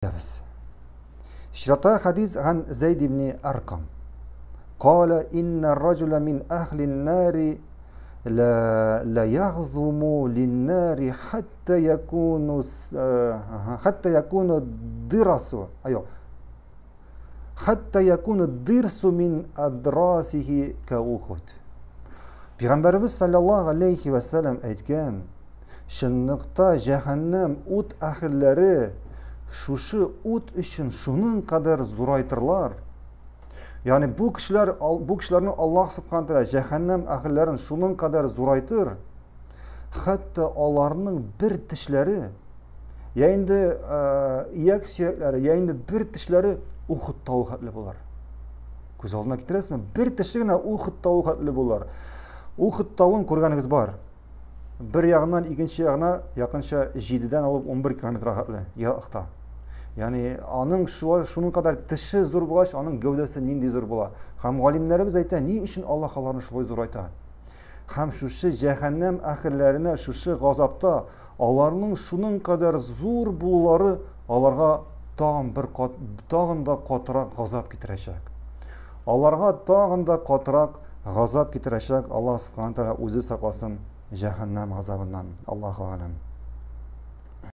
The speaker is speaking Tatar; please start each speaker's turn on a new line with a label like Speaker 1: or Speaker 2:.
Speaker 1: Әйтәбез. Чираттагы хәдис ган Зәйд ибн Аркам. Кала инна раҗула мин әһли нари ла ла ягзуму линнари хатта якуну хатта якуну дирасу. Айо. Хатта якуну дирсу мин адрасихи каухуд. Пәйгамбәребез саллаллаһу алейхи ва саллям әйткән, Чынлыкта җәһәннәм ут әһелләре шушы ут өчен шуның кадәр зурайтырлар. Ягъни бу кешеләр бу кешеләрне Аллаһ субхана тәгалә җәһәннәм әһелләрен шуның кадәр зурайтыр, хәтта аларның бер тешләре, я инде ияк сөякләре, я инде бер тешләре Ухуд тавы хәтле булыр. Күз алдына китерәсезме? Бер теше генә Ухуд тавы хәтле булыр. Ухуд тавын күргәнегез бар. Бер ягыннан икенче ягына якынча 7-дән алып 11 километрга хәтле ераклыкта. Ягъни аның шулай шуның кадәр теше зур булгач, аның гәүдәсе нинди зур була. Һәм галимнәребез әйтә, ни өчен Аллаһ аларны шулай зурайта? Һәм шушы җәһәннәм әһелләренә шушы газапта аларның шуның кадәр зур булулары аларга тагын бер кат, тагын да катырак газап китерәчәк. Аларга тагын да катырак газап китерәчәк. Аллаһ субхана тәгалә үзе сакласын җәһәннәм газабыннан. Аллаһу алям.